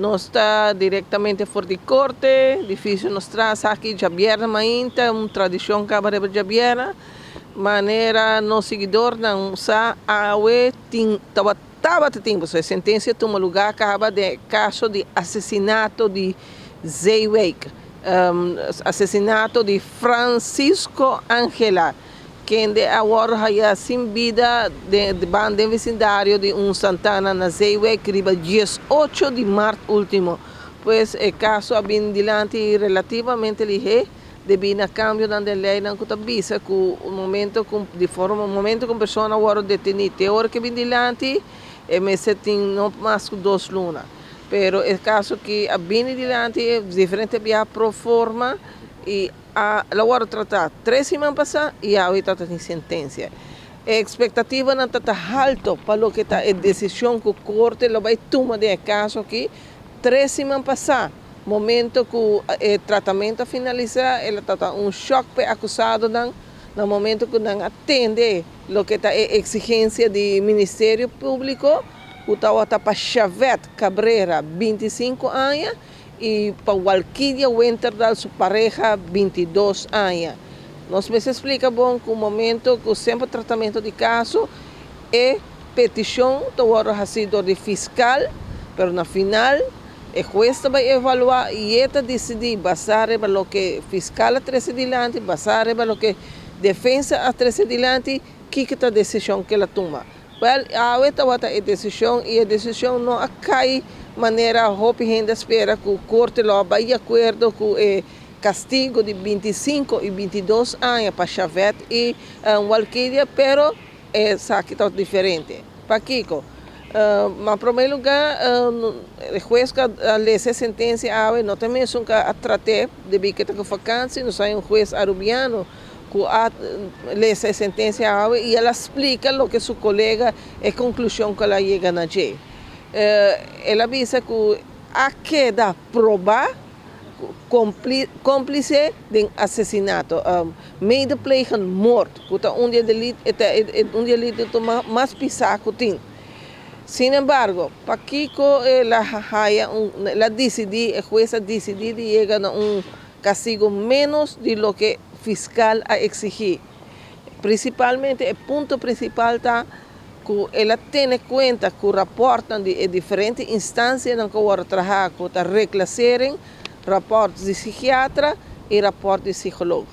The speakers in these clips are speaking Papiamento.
Nos ta direktamente for di korte, difísil nos trasa aki djabièrnè mainta, un tradishon kaba riba djabièrnè, manera nos siguidornan sa awe tin tabata tabata tin pasobra e sentensia tuma lugá kaba den e kaso di asesinato di Zeewijk, asesinato di Francisco Angela. Kende a wòrdu haya sin bida den den vesindario di un santana na Zeewijk riba 18 di mart último. Pues e kaso a bin dilanti relativamente lihé debí na kambionan den leinan ku ta bisa ku momento ku di forma momento ku un persona wòrdu detení te ora ku e bin dilanti e mester tin no mas ku 2 luna. Pero e kaso aki a bini dilanti diferente biaha pro forma i A lo wòrdu tratá 3 siman pasá i awe ta tin sentensia. E ekspektativanan ta ta halto pa loke ta e desishon ku korte lo bai tuma den e kaso aki. 3 siman pasá, momento ku e tratamentu a finalisá, el a ta ta un shòk pa e akusadonan na momento ku nan a tende loke ta e eksigensia di Ministerio Públiko ku tabata pa Chavette Cabrera, 25 aña, i pa Walkidia Winterdal su pareha, 22 aña. Nos mester splika bon ku momento ku semper tratamentu di kaso e petishon ta wòrdu hasí dor di fiskal, pero na final e hues ta bai evaluá i e ta disidí basá riba loke fiskal a trese dilanti, basá riba loke defensa a trese dilanti, kiko ta desishon ku el a tuma. Wèl, awe tabata e desishon i e desishon no a kai manera hopi hende a spera ku korte lo a bai di akuerdo ku e kastigu di 25 i 22 aña pa Chavette i Walkiria, pero esaki ta diferente. Pakiko? Na promé lugá, e hues ku a lesa e sentensia awe no ta mesun ku a trat'é debí ku e ta ku vakansi, nos hay un hues arubiano ku a lesa e sentensia awe i el a splika loke su kolega e konklushon ku el a yega na dje. El a bisa ku a keda probá kómplise den asesinato, medeplegen moord, ku ta un di e delito mas pisá ku tin. Sin embargo, pakiko el a haya un, el a disidí, e hues a disidí di yega na un kastigu ménos di loke fiskal a eksigí? Prinsipalmente e punto prinsipal ta ku el a tene kuenta ku rapòrtnan di e diferente instansianan ku a wòrdu trahá ku ta reklasering, rapòrt di sikiatra i rapòrt di sikolog.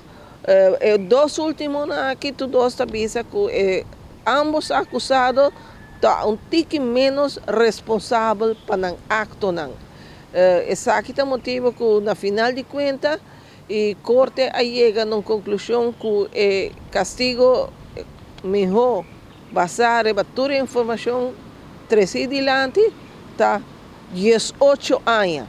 E dos últimonan aki tur dos ta bisa ku e ámbos akusado ta un tiki ménos responsabel pa nan aktonan. Esaki ta motibu ku na final di kuenta e korte a yega na un konklushon ku e kastigu mihó basá riba tur e informashon tresí dilanti ta 18 aña.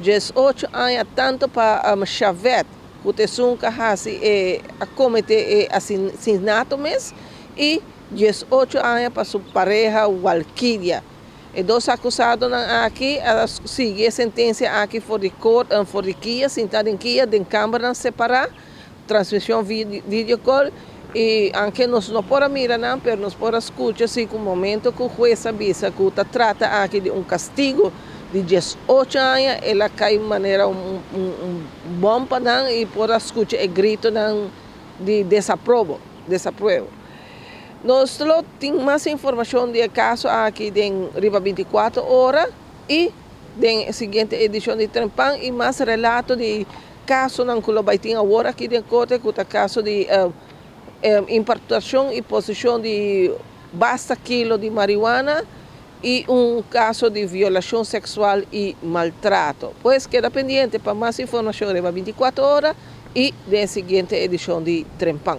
18 aña tantu pa Chavette ku ta esun ku a hasi e a kometé e asesinato mes i 18 aña pa su pareha Walkiria. E dos akusadonan aki a sigui e sentensia aki for di kort for di kia, sintá den kia den kambernan separá, transmishon video call i anke nos no por a mira nan pero nos por a skucha si ku momento ku hues a bisa ku ta trata aki di un kastigu di 18 aña el a kai manera un un bòm pa nan i por a skucha e gritonan di desaprobo desapruebo. Nos lo tin mas informashon di e kaso aki den riba 24 ora i den e siguiente edishon di Trempan i mas relato di kasonan ku lo bai tin awor aki den korte ku ta kaso di importashon i poseshon di basta kilo di marihuana i un kaso di violashon seksual i maltrato. Pues keda pendiente pa mas informashon riba 24 ora i den e siguiente edishon di Trempan.